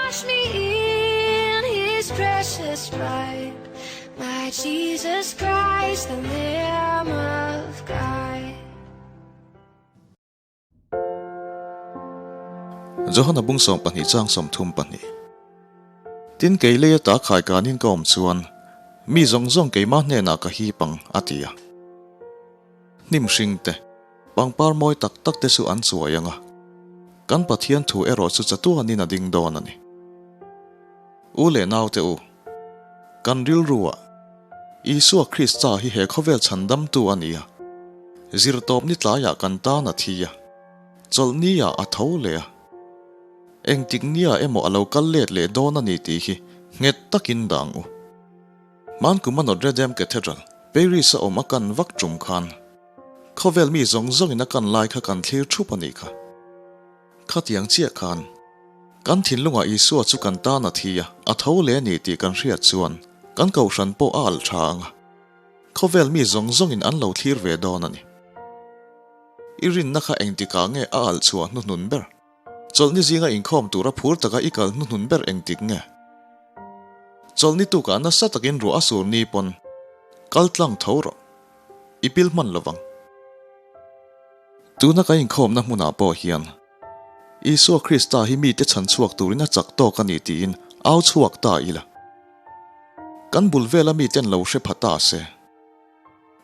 Wash me in his precious blood, my Jesus Christ, the Lamb of God. Johana bung 12 chang 32. Tin kei lei ata khai kanin ka awm chuan mi zawng zawng keimah hnenah ka hip ang, a ti a. Hnim hring te, pangpar mawi tak tak te chu an chuai ang a, kan Pathian thu erawh chu chatuanin a ding dawn a ni. U leh naute u, kan rilru ah Isua Krista hi he khawvel chhandamtu a ni a, zirtawp ni tlaiah kan tan a thi a, chawlhni ah a tho leh a, engtik nia emaw a lo kal let leh dawn a ni tih hi nghet takin dang u. Hmankum a Notre Dame Cathedral, Paris a awm a kan vak tum khan khawvel mi zawng zawngin a kan lai kha kan thlir thup a nih kha. Khatiang chiah khan kan thinlungah Isua chu kan tan a thi a, a tho leh a ni tih kan hriat chuan kan kohhran pawh a alh tha ang a, khawvel mi zawng zawngin an lo thlir ve dawn a ni. I rinna kha engtikah nge a alh chhuah hnuhnun ber? Chawlhni zinga inkhawm tura phur taka i kal hnuhnun ber engtik nge? Chawlhni tukah nasa takin ruah a sur ni pawn kal tlang tho rawh. I pil hman lovang. Tuna ka inkhawmna hmunah pawh hian Isua Krista hi mite chhan chhuak turin a chak tawk a ni tiin au chhuak ta ila. Kan bul vela miten lo hre pha ta se.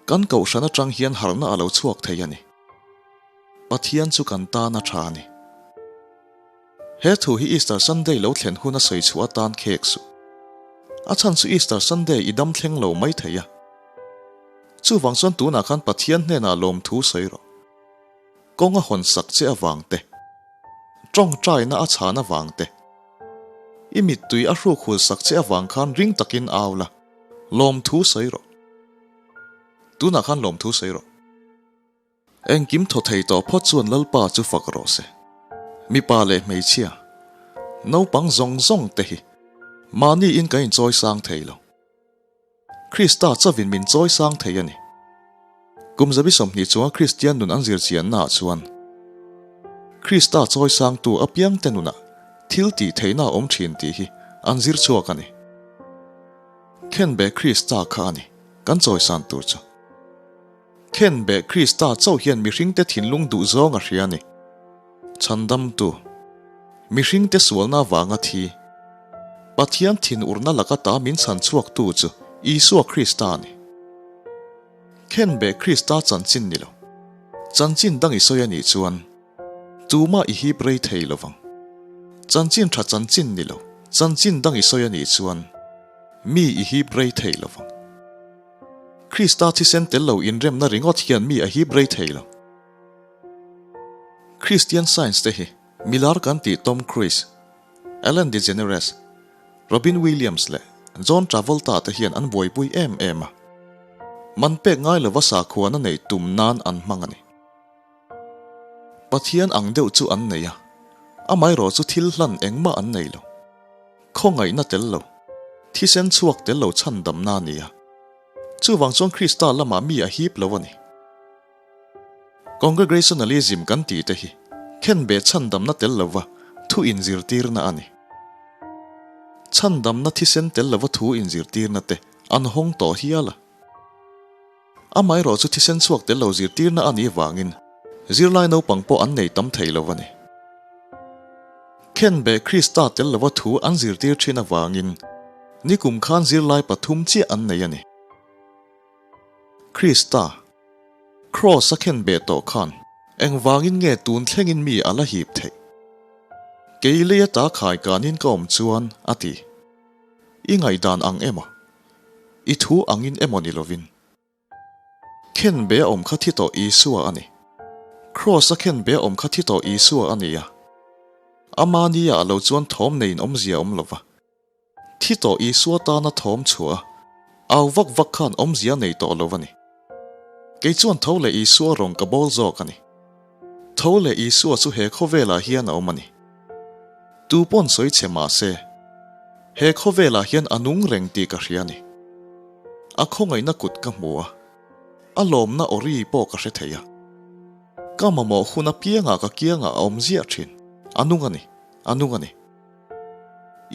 Kan kohhran atang hian harhna a lo chhuak thei a ni. Pathian chu kan tan a tha a ni. He thu hi Easter Sunday lo thlen hun a sawi chhuah atan khek suh. A chhan chu Easter Sunday i dam thleng lo mai thei a. Chuvang chuan tunah khan Pathian hnenah lawmthu sawi rawh. Kawng a hawn sak che avang te, tawngtaina a chhan avang te, i mittui a hruk hul sak che avang khan ring takin au la, lawmthu sawi rawh. Tunah khan lawmthu sawi rawh. Engkim thaw thei tawh phawt chuan Lalpa chu fak rawh se. Mipa leh hmeichhia, naupang zawng zawng te hi mahni in kan inchawi sang thei lo. Krista chauhin min chawi sang thei a ni. Kum zabi 20 chunga Kristian nun an zir chianna ah chuan Krista chawi sangtu apiang te nunah thil tih theihna a awm thin tih hi an zir chhuak a ni. Khenbe Krista kha a ni kan chawi san tur chu. Khenbeh Krista chauh hian mihringte thinlung duh zawng a hria a ni. Chhandamtu, mihringte sualna avanga thi, Pathian thinurna laka ta min chhan chhuaktu chu Isua Krista a ni. Khenbeh Krista chanchin ni lo, chanchin dang i sawi a nih chuan tumah i hip rei thei lo vang. Chanchin tha chanchin ni lo, chanchin dang i sawi a nih chuan mi i hip rei thei lo vang. Krista thisen tel lo inremna ringawt hian mi a hip rei thei lo. Christian Science te hi milar kan tih Tom Cruise, Ellen DeGeneres, Robin Williams leh John Travolta te hian an buaipui em em a. Man pek ngai lova sakhuana neih tum nan an hmang a ni. Pathian ang deuh chu an nei a, amaherawh chu thil hlan engmah an nei lo. Khawngaihna tel lo, thisen chhuak tel lo chhandamna a ni a. Chuvang chuan Krista lamah mi a hip lo a ni. Congregationalism kan tih te hi khenbeh chhandamna tel lova thu inzirtirna a ni. Chhandamna thisen tel lova thu inzirtirna te an hawng tawh hial a. Amaherawh chu thisen chhuak tel lo zirtirna a nih vangin zirlai naupang pawh an nei tam thei lo a ni. Khenbeh Krista tel lova thu an zirtir thin avangin nikum khan zirlai pathum chiah an nei a ni. Krista, Kraws a khenbeh tawh khan engvangin nge tun thlengin mi a la hip theih? Kei lei ata khai kanin ka awm chuan a ti. I ngaihdan ang emaw? I thu angin emaw ni lovin. Khenbe a awm kha thi tawh Isua a ni. Kraws a khenbe a awm kha thi tawh Isua a ni a. Ama nia a lo chuan thawm neiin awmzia a awm lova. Thi tawh Isua tana thawm chhuah a, au vak vak khan awmzia nei tawh lo a ni. Kei chuan tho leh Isua rawng ka bawl zawk a ni. Tho leh Isua chu he khawvelah hian a awm a ni. Tu pawn sawi che mah se, he khawvelah hian a nung reng tih ka hria a ni. A khawngaihna kut ka hmu a, a lawmna awri pawh ka hre thei a. Ka mamawh hun apiangah ka kiangah a awm ziah thin. A nung a ni, a nung a ni.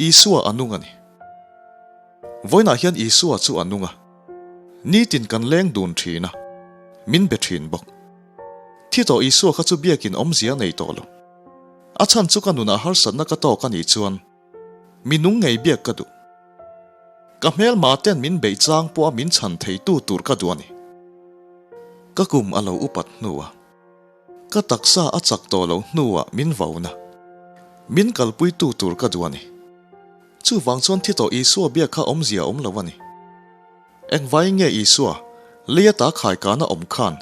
Isua a nung a ni. Vawiinah hian Isua chu a nung a, nitin kan leng dun thin a, min be thin bawk. Thi tawh Isua kha chu biakin awmzia a nei tawh lo. A chhan chu ka nunah harsatna ka tawk a nih chuan mi nung ngei biak ka duh. Ka hmelma ten min beih chang pawha min chhan theitu tur ka duh a ni. Ka kum a lo upat hnuah. Ka taksa a chak tawh loh hnuah min vauna. Min kalpuitu tur ka duh a ni. Chuvang chuan thi tawh Isua biak kha awmzia awm lo a ni. Engvaiin nge Isua, lei ata khaikana awm khan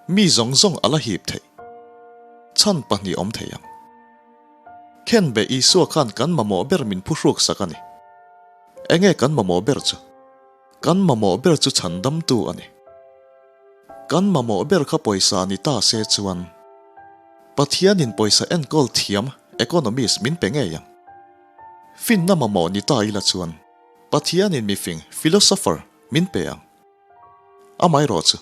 mi zawng zawng a la hip theih? Chhan pahnih awm thei ang. Khenbe Isua khan kan mamawh ber min phuhruk sak a ni. Enge kan mamawh ber chu? Kan mamawh ber chu chhandamtu a ni. Kan mamawh ber kha pawisa ni ta se chuan Pathianin pawisa enkawl thiam, economist, min pe ngei ang. Finna mamawh ni ta ila chuan Pathianin mifing, philosopher, min pe ang. Amaherawh chu,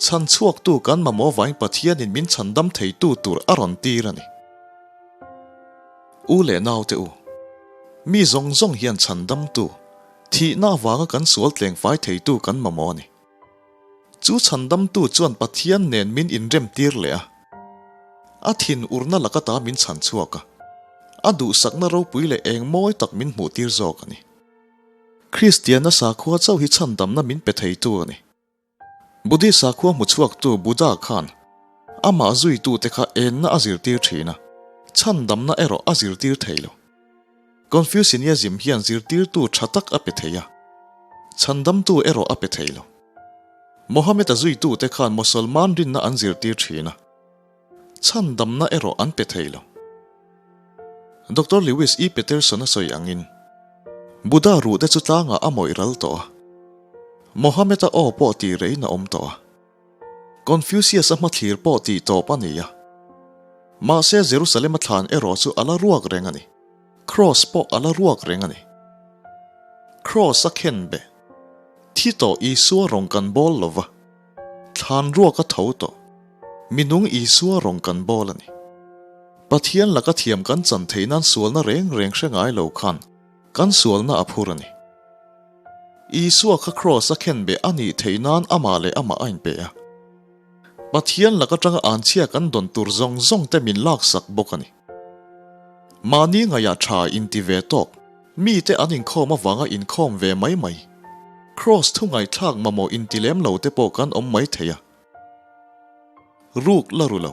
chhan chhuaktu kan mamawh vain Pathianin min chhandam theitu tur a rawn tir a ni. U leh naute u, mi zawng zawng hian chhandamtu, thihna avanga kan sual tlengfai theitu kan mamawh a ni. Chu chhandamtu chuan Pathian nen min inremtir leh a, a thin urna laka ta min chhan chhuak a, a duhsakna ropui leh eng mawi tak min hmuhtir zawk a ni. Kristianna sakhua chauh hi chhandamna min pe theitu a ni. Buddhist sakhua hmu chhuaktu Buddha khan amah zuitute kha enna a zirtir thin a, chhandamna erawh a zirtir thei lo. Confucianism hian zirtirtu tha tak a pe thei a, chhandamtu erawh a pe thei lo. Mohammed-a zuitute khan Mosolman rinna an zirtir thin a, chhandamna erawh an pe thei lo. Doctor Lewis E. Peterson-a sawi angin, Buddha ruhte chu tlangah a mawih ral tawh a, Mohammed-a aw pawh tih reiin a awm tawh a. Confucius-a hmathlir pawh tih tawp a ni a. Mahse Jerusalem-a thlan erawh chu a la ruak reng a ni. Cross pawh a la ruak reng a ni. Cross a khen be. Thi tawh Isua rawng kan bawl lo va, thlan ruak a tho tawh. Minung Isua rawng kan bawl a ni. Pathian laka thiam kan chan theih nan sualna reng reng hre ngai lo khan kan sualna a phur a ni. Isua kha Kraws a khen beh a nih theih nan amah leh amah a inpe a. Pathian lak atanga anchhia kan dawn tur zawng zawng te min laksak bawk a ni. Mahni ngaihah tha inti ve tawk, mite an inkhawm avanga inkhawm ve mai mai, Kraws thu ngaihthlak mamawh inti lem lo te pawh kan awm mai thei a. Ruk la ru lo.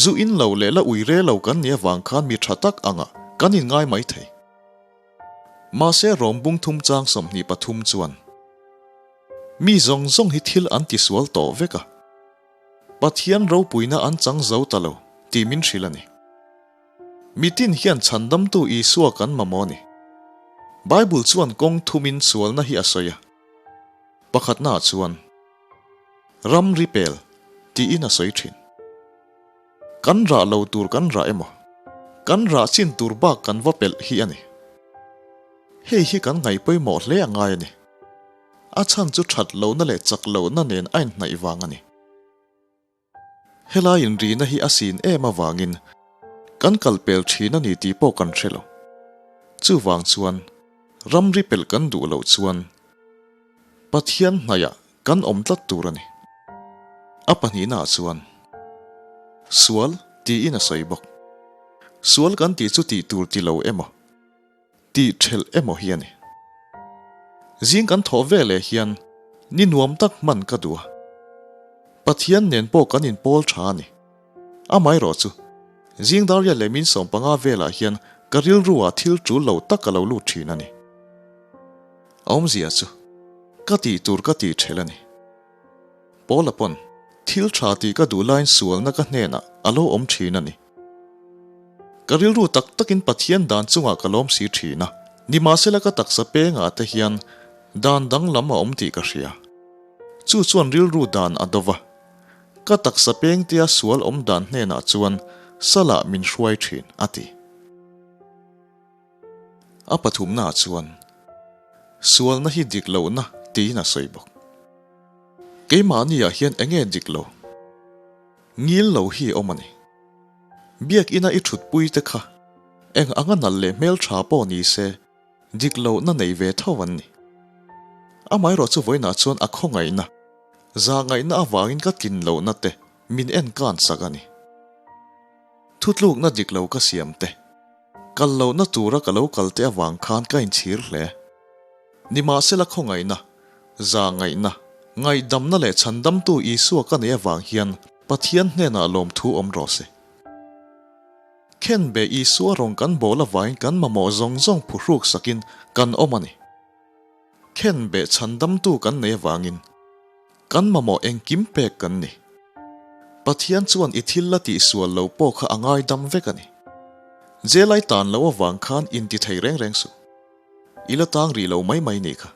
Zu in lo leh la ui re lo kan nih avang khan mi tha tak angah kan inngai mai thei. Mahse rawng bung thum chang 23 chuan mi zawng zawng hi thil an tisual tawh vek a, Pathian ropuina an chang zo ta lo tih min hrilh a ni. Mitin hian chhandamtu Isua kan mamawh a ni. Bible chuan kawng thumin sualna hi a sawi a. Pakhatnaah chuan ramri pel tiin a sawi thin. Kan rah lo tur kan rah emaw, kan rah chin tur bak kan va pelh hi a ni. Hei hi kan ngaih pawimawh hle a ngai a ni. A chhan chu that lohna leh chak lohna nen a inhnaih vang a ni. Helai inrihna hi a sin em avangin kan kal pel thin a ni tih pawh kan hre lo. Chuvang chuan ramri pelh kan duh loh chuan Pathian hnaihah Kan awm tlat tur a ni. A pahnihnaah chuan sual tiin a sawi bawk. Sual kan tih chu tih tur ti lo emaw, tih thelh emaw hi a ni. Zing kan thawh ve leh hian ni nuam tak hman ka duh a. Pathian nen pawh kan inpawl tha a ni. Amaherawh chu, zing dar riat leh min 15 velah hian ka rilru ah thil tul lo tak a lo lut thin a ni. A awmzia chu, ka tih tur ka tih thelh a ni. Paula pawn, thil tha tih ka duh laiin sualna ka hnenah a lo awm thin a ni. Ka rilru tak takin Pathian dan chungah ka lawm si thin a, nimahsela ka taksa pengah te hian dan danglam a awm tih ka hria. Chu chuan rilru dan a do va, ka taksa pengtea sual awm dan hnenah chuan salah min hruai thin, a ti. A pathumnaah chuan sualna hi dik lohna tiin a sawi bawk. Keimahniah hian eng nge dik lo? Ngil lo hi awm a ni. Biakina i thutpui te kha. Eng anga nalh leh hmeltha pawh ni se, dik lohna nei ve tho an ni. Amaherawh chu vawiinah chuan a khawngaihna, zahngaihna avangin ka tlin lohna te min en kan sak a ni. Thutlukna dik lo ka siam te, kal lohna tura ka lo kal te avang khan ka inchhir hle. Nimahsela khawngaihna, zahngaihna, ngaihdamna leh chhandamtu Isua ka neih avang hian Pathian hnenah lawmthu awm rawh se. Khenbe Isua rawng kan bawl avangin kan mamawh zawng zawng phuhruk sakin kan awm a ni. Khenbe chhandamtu kan nei avangin kan mamawh engkim pek kan ni. Pathian chuan i thil la tihsual lo pawh kha a ngaidam vek a ni. Jelai tan loh avang khan inti thei reng reng suh. I la tang rih lo mai mai ni kha.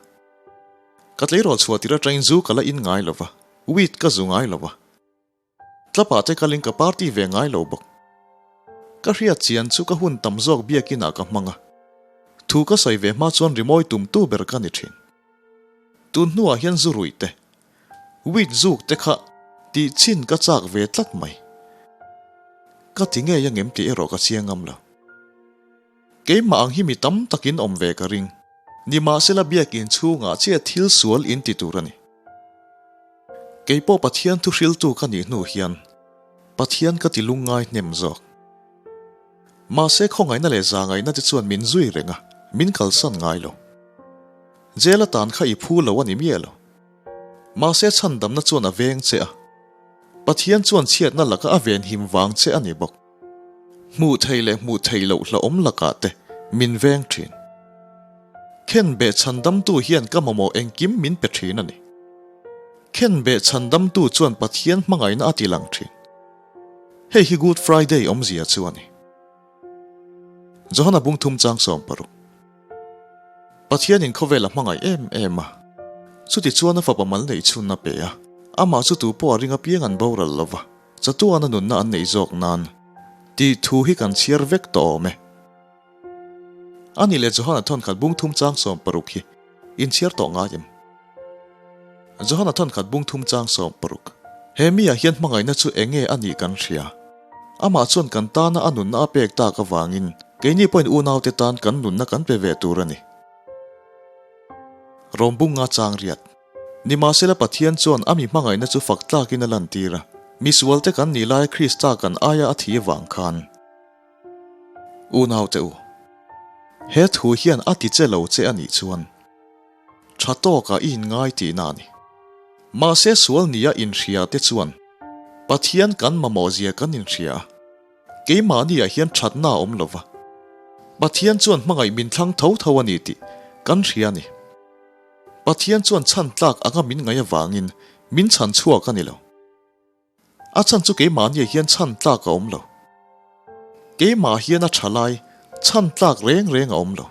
Ka tleirawl chhuah tir atangin zu ka la in ngai lova, weed ka zu ngai lova. Tlapah te kalin ka party ve ngai lo bawk. Ka hriat chian chu ka hun tam zawk biakinah ka hmang a. Thu ka sawi ve hma chuan rimawi tumtu ber ka ni thin. Tun hnuah hian zu ruih te, weed zuk te kha tih chin ka chak ve tlat mai. Ka ti ngei angem tih erawh ka chiang ngam lo. Keimah ang hi mi tam takin awm ve ka ring. Nimahsela biakin chhungah chiah thil sual in ti tur a ni. Kei pawh Pathian thu hriltu ka nih hnu hian Pathian ka ti lungngai hnem zawk. Mahse khawngaihna leh zahngaihna te chuan min zui reng a, min kalsan ngai lo. Jail atan kha i phu lo a ni miah lo. Mahse chhandamna chuan a veng che a, Pathian chuan chhiatna laka a venhim vang che a ni bawk. Hmuh thei leh hmuh thei loh hlauhawm lakah te min veng thin. Khenbeh chhandamtu hian ka mamawh engkim min pe thin a ni. Khenbeh chhandamtu chuan Pathian hmangaihna a ti lang thin. Hei hi Good Friday awmzia chu a ni. Johana bung thum chang 60. Pathianin khawvel a hmangaih em em a, chuti chuan a fapa mal neih chhun a pe a, amah chu tu pawh a ring apiang an boral lo va. Chatuana nunna an neih zawk nan tih thu hi kan chhiar vek tawh awm e. Ani leh Johana thawnkhat bung thum chang 60 hi inchhiar tawh ngai em? Johana thawnkhat bung thum chang 60 He miah hian hmangaihna chu eng nge a nih kan hria. Amah chuan kan tana a nunna a pek tak avangin keini pawhin unaute tan kan nunna kan pe ve tur a ni. Rawm bung nga chang riat. Nimahsela Pathian chuan a mi hmangaihna chu fak tlakin a lantir a, misualte kan nih laia Krista kan aia a thi vang khan. Unaute u, he thu hian a ti che lo che a nih chuan tha tawkah i inngai tihna a ni. Mahse sual nia inhria te chuan Pathian kan mamawhzia kan inhria a, keimahniah hian thatna a awm lo va, Pathian chuan hmangaih min thlang tho tho a ni tih kan hria a ni. Pathian chuan chhan tlak anga min ngaih avangin min chhan chhuak a ni lo. A chhan chu keimahniah hian chhan tlak a awm lo. Keimah hian a tha lai chhan tlak reng reng a awm lo.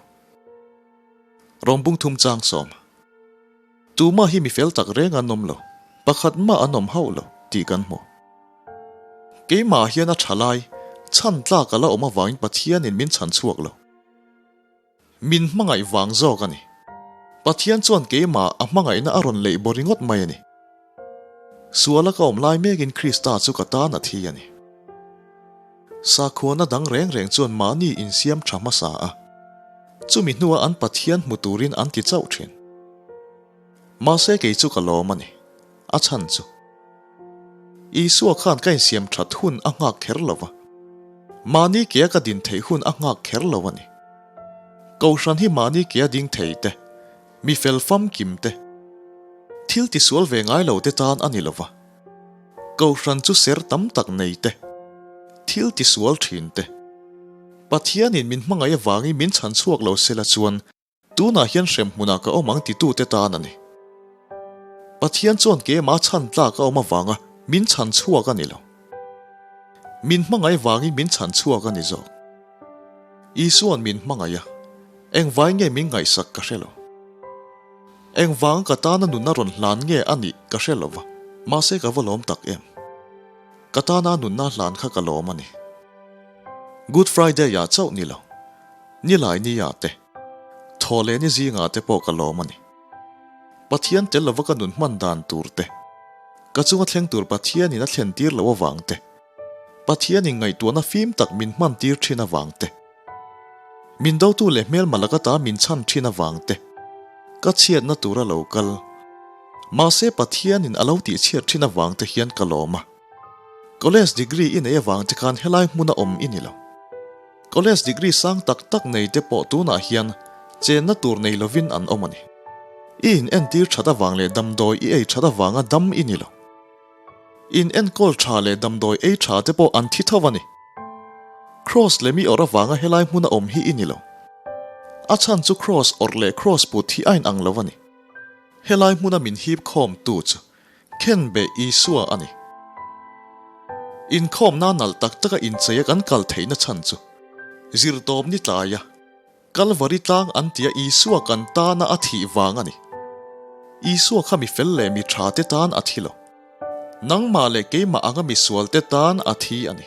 Rawngbung thum chang sawm. Tumah hi mi fel tak reng an awm lo, pakhat mah an awm hauh lo tih kan hmu. Keimah hian a tha lai chhan tlak a la awm avangin Pathianin min chhan chhuak lo. Min hmangaih vang zawk a ni. Pathian chuan keimah a hmangaihna a rawn leih baw ringawt mai a ni. Suala ka awm lai mekin Krista chu ka tan a thi a ni. Sakhuana dang reng reng chuan mahni insiam tha hmasa a, chumi hnua an Pathian hmu turin an ti chauh thin. Mahse kei chu ka lawm a ni. A chhan chu. Isua khan ka insiam that hun a nghak kher lo va, mahni kea ka din theih hun a nghak kher lo a ni. Kohhran hi mahni kea ding thei te, mi fel famkim te, thil tisual ve ngai lo te tan a ni lo va. Kohhran chu ser tam tak nei te, thil tisual thin te, Pathianin min hmangaih avangin min chhan chhuak lo sela chuan Tunah hian hremhmunah ka awm ang titute tan a ni. Pathian chuan keimah chhan tlak a awm avanga min chhan chhuak a ni lo. Min hmangaih vangin min chhan chhuak a ni zawk. Isua'n min hmangaih a, engvai nge min ngaihsak ka hre lo. Engvanga ka tana nunna rawn hlan nge a nih ka hre lo va, mahse ka va lawm tak em. Ka tana nunna hlan kha ka lawm a ni. Good Friday-ah chauh ni lo. Nilai nia te, thaw leh ni zingah te pawh ka lawm a ni. Pathian tel lova ka nun hman dan tur te, ka chunga thleng tur Pathianin a thlen tir loh avang te, Pathianin ngaihtuahna fim tak min hman tir thin avang te, Min dotu leh hmelma laka ta min chhan thin avang te, ka chhiatna tura lo kal. Mahse Pathianin a lo tihchhiat thin avang te hian ka lawm a. College degree i nei avang te khan helai hmuna awm i ni lo. College degree sang tak tak nei te pawh tunah hian chenna tur nei lovin an awm a ni. I in entir that avang leh damdawi i ei that avanga dam i ni lo. In enkawl tha leh damdawi ei tha te pawh an thi tho a ni. Cross leh mi awrh avanga helai hmuna awm hi i ni lo. A chhan chu cross awrh leh cross put hi a inang lo a ni. Helai hmuna min hip khawm tu chu Khenbeh Isua a ni. Inkhawmna nalh tak taka incheia kan kal theihna chhan chu zirtawp ni tlaia Kalvari tlang an tia Isua kan tana a thih vang a ni. Isua kha mi fel leh mi tha te tan a thi lo. Nangmah leh keimah anga mi sual te tan a thi a ni.